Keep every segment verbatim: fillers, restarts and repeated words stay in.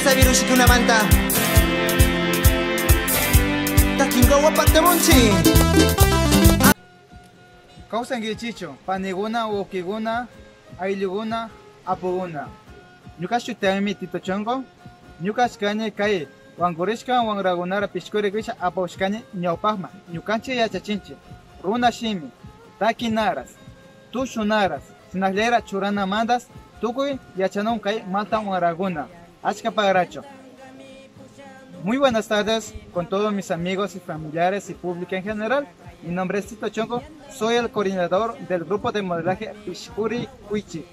Sabirusikunamanta takingawa paktamunchi. Kawsankichichu, paniguna, wawkiguna, aylluguna, apuguna. Ñuqa shutinmi Tito Chongo. Ñuqa kani kay wankurishka wanragunara pishkurikuycha apawshkani ñawpaqman. Ñuqanchik yachachinchik runa shimi, taki naras, tushu naras, sinaqllayra churana mandas tukuy yachanun kay malta wanraguna. Achka pagrachu. Muy buenas tardes con todos mis amigos y familiares y público en general. Mi nombre es Tito Chongo, soy el coordinador del grupo de modelaje Pishkuri Kuichi.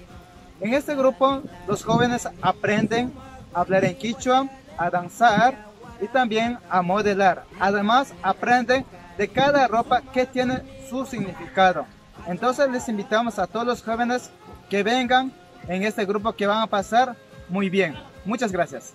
En este grupo los jóvenes aprenden a hablar en quichua, a danzar y también a modelar. Además aprenden de cada ropa que tiene su significado. Entonces les invitamos a todos los jóvenes que vengan en este grupo que van a pasar muy bien. Muchas gracias.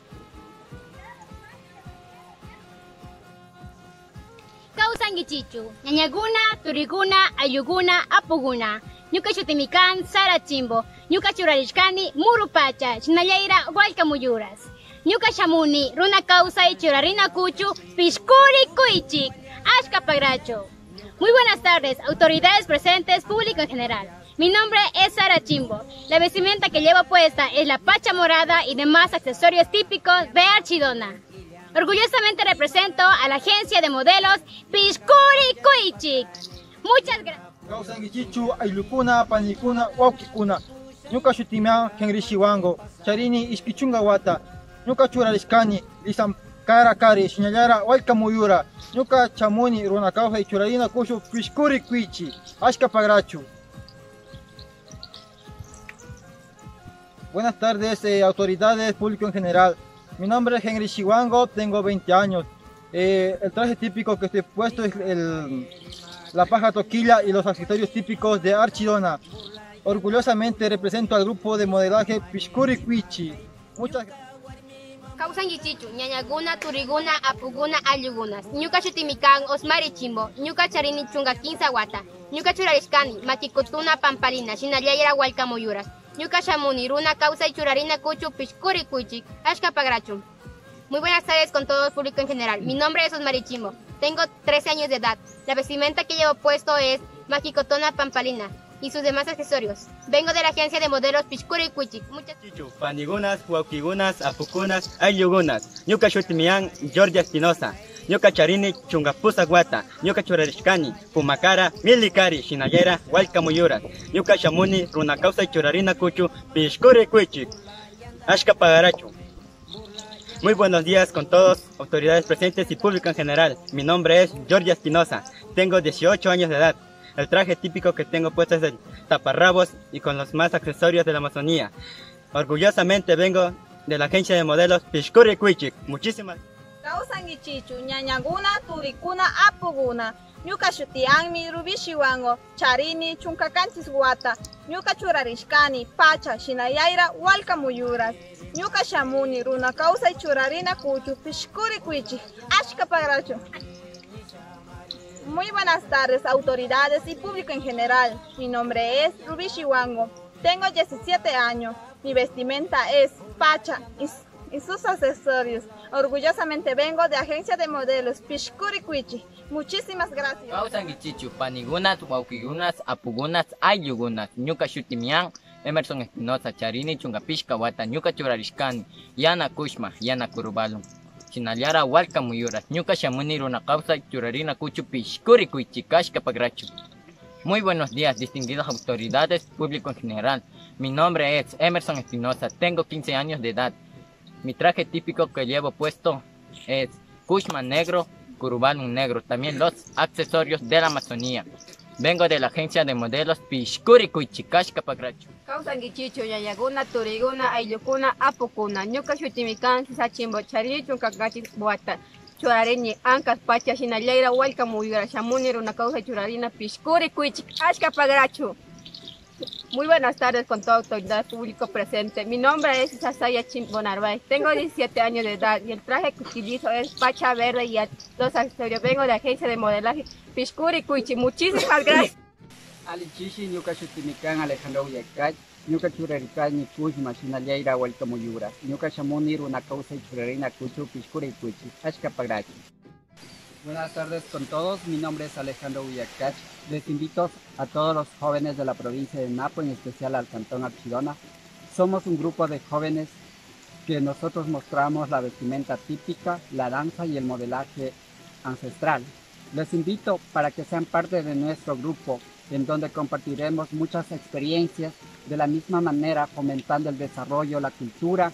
Kawsankichichu, ñañakuna, turikuna, ayllukuna, apukuna. Ñuqa shutimi kan Sara Chimbo. Ñuqa churarishkani muru pacha, shinallayra wallka muyuras. Ñuqa shamuni runa kawsay churarina kuchu pishkurikuychik. Achka pagrachu. Muy buenas tardes, autoridades presentes, público en general. Mi nombre es Sara Chimbo. La vestimenta que llevo puesta es la pacha morada y demás accesorios típicos de Archidona. Orgullosamente represento a la agencia de modelos Pishkuri Kuichik. Muchas gracias. Kawsankichichu, ayllukuna, panikuna, wawkikuna. Ñuqa shutimi Henry Shiwango, charini ishkay chunka wata. Ñuqa churarishkani lisan kara kari, shinallara wallka muyura. Ñuqa shamuni runa kawsay churarina kuchu pishkurikuychik. Achka pagrachu. Buenas tardes, eh, autoridades, público en general. Mi nombre es Henry Shiwango, tengo veinte años. Eh, el traje típico que estoy puesto es el, la paja toquilla y los accesorios típicos de Archidona. Orgullosamente represento al grupo de modelaje Pishkuri Kuichi. Muchas gracias. Kawsankichichu, ñañakuna, turikuna, apukuna, ayllukuna. Ñuqa shutimi kan Osmari Chimbo. Ñuqa charini chunka kimsa wata. Ñuqa churarishkani makikutuna pampalina, shinallayra wallka muyuras. Ñuqa shamuni runa kawsay churarina kuchu pishkurikuychik. Achka pagrachu. Muy buenas tardes con todo el público en general. Mi nombre es Osmari Chimbo. Tengo trece años de edad. La vestimenta que llevo puesto es makikutuna pampalina y sus demás accesorios. Vengo de la agencia de modelos Pishkuri Kuichik. Muchas Chichu, panigunas, wawkigunas, apukunas, ayllugunas. Ñuqa shutimi kan Georgia Espinosa. Ñuqa charini chunka pusaq wata. Ñuqa churarishkani pumakara, milikari, shinallara wallka muyura. Ñuqa shamuni runa kawsay churarina kuchu pishkurikuychik. Achka pagrachu. Muy buenos días con todos, autoridades presentes y público en general. Mi nombre es Georgia Espinosa. Tengo dieciocho años de edad. El traje típico que tengo puesto es el taparrabos y con los más accesorios de la Amazonía. Orgullosamente vengo de la agencia de modelos Pishkuri Kuichik. Muchísimas. Kawsankichichu, ñañakuna, turikuna, apukuna. Ñuqa shutiykanmi Rubishi Wango, charini chunka kanchis wata. Ñuqa churarishkani pacha, shinallara wallka muyuras. Ñuqa shamuni runa kawsay churarina kuchu pishkurikuychik. Achka pagrachu. Muy buenas tardes, autoridades y público en general. Mi nombre es Rubishi Wango. Tengo diecisiete años. Mi vestimenta es pacha y, y sus accesorios. Orgullosamente vengo de agencia de modelos Pishkurikuychik. Muchísimas gracias. Kawsankichichu, panigunas, wawkigunas, apugunas, ayllugunas. Ñuqa shutimi kan Emerson Espinosa, charini chunka pishka wata. Ñuqa churarishkani yana kushma, yana kurubalun, shinallara wallka muyuras. Ñuqa shamuni runa kawsay churarina kuchu pishkurikuychik. Achka pagrachu. Muy buenos días, distinguidas autoridades, público en general. Mi nombre es Emerson Espinosa, tengo quince años de edad. Mi traje típico que llevo puesto es kushma negro, kurubalun negro, también los accesorios de la Amazonía. Vengo de la agencia de modelos Pishkurikuychik. Achka pagrachu. Kawsankichichu, ñañakuna, turikuna, ayllukuna, apukuna. Ñuqa shutimi kan Sisa Chimbo, charini chunka kanchis wata. Churarini anka pacha, shinallara wallka muyura. Shamuni runa kawsay churarina pishkurikuychik. Achka pagrachu. Muy buenas tardes con todo autoridad público presente. Mi nombre es Sasaya Chimbo Narváez. Tengo diecisiete años de edad y el traje que utilizo es pacha verde y a-, los accesorios. Vengo de agencia de modelaje Pishkurikuychik. Muchísimas gracias. Allinchishi, ñuqa shutimi kan Alejandro Uyakach. Ñuqa churaripaymi kushma, shinallayra wallka muyura. Ñuqa shamuni runa kawsay churarina kuchu, pishkurikuychik, achka pagrachu. Buenas tardes con todos, mi nombre es Alejandro Villacach. Les invito a todos los jóvenes de la provincia de Napo, en especial al cantón Archidona. Somos un grupo de jóvenes que nosotros mostramos la vestimenta típica, la danza y el modelaje ancestral. Les invito para que sean parte de nuestro grupo, en donde compartiremos muchas experiencias de la misma manera, fomentando el desarrollo, la cultura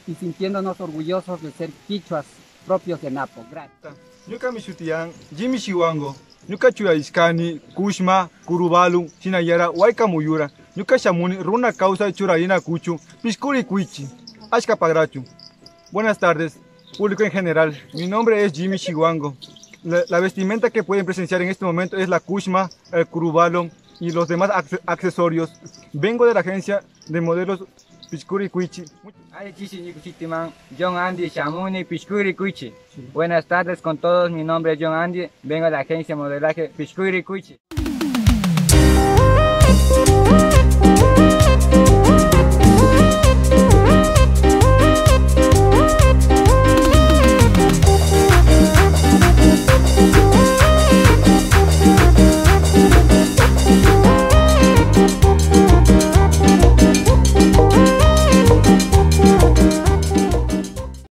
y sintiéndonos orgullosos de ser quichuas propios de Napo. Gracias. Ñuqami shutiyan Jimmy Chihuango. Ñuqa churayashkani kushma, kurubalun, shinallayra wallka muyura. Ñuqa shamuni runa kawsay churarina kuchu, pishkurikuychik, achka pagrachu. Buenas tardes, público en general. Mi nombre es Jimmy Chihuango. La, la vestimenta que pueden presenciar en este momento es la kushma, el kurubalun y los demás acce-, accesorios. Vengo de la agencia de modelos Pishkurikuychik. Alli chishi ñuqachiktiman, John Andy, shamuni, pishkurikuychik. Buenas tardes con todos, mi nombre es John Andy, vengo de la agencia modelaje, pishkurikuychik.